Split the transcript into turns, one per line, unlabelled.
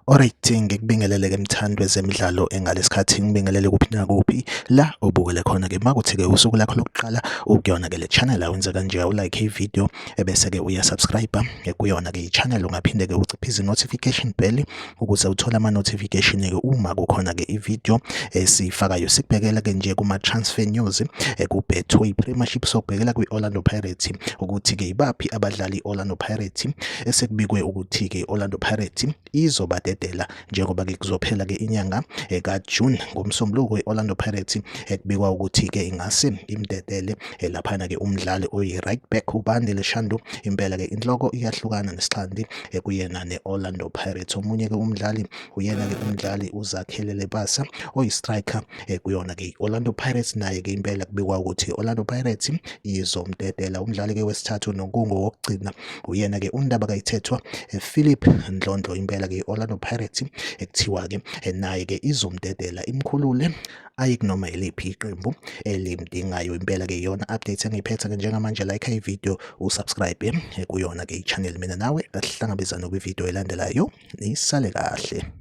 Alright, ngikubingelele-ke mthandi wezemidlalo engalesikhathi ngibingelele kuphi nakuphi la obukele khona-ke makuthi-ke usuku lakho lokuqala ukuyona-ke le channel awenze kanje awulike i-video ebese-ke uyasubscribe kuyona-ke i-channel ungaphinde-ke uciphize i-notification bell ukuze uthole ama-notification-ke uma kukhona-ke i-video esiyifakayo. Sikubhekela-ke nje kuma-transfer news ku-Betway Premiership, sokubhekela kwi-Orlando Pirates ukuthi-ke ibaphi abadlali i-Orlando Pirates esekubikwe ukuthi-ke i-Orlando Pirates izobadedela njengoba-ke kuzophela-ke inyanga kaJune. NgoMsombuluko i-Orlando Pirates ekubikwa ukuthi-ke ingase imdedele laphana-ke umdlali oyi-right back uBandile Shandu. Impela-ke inhloko iyahlukana nesixhanti kuyena ne-Orlando Pirates. Omunye-ke umdlali uyena-ke umdlali uZakhele Lepasa oyi-striker kuyona-ke i-Orlando Pirates, naye-ke impela kubikwa ukuthi i-Orlando Pirates izomdedela. Umdlali-ke wesithathu nokungowokugcina uyena-ke uNdaba kayithethwa Philip Ndlondlo, impela-ke i-Orlando Pirates ekuthiwa-ke naye-ke izomdedela imkhulule aye kunoma yiliphi iqembu elimdingayo. Impela-ke iyona update engiyiphethe-ke njengamanje. Like i-video, usubscribe kuyona-ke i-channel. Mina nawe asihlangabezane kwividiyo elandelayo, nisale kahle.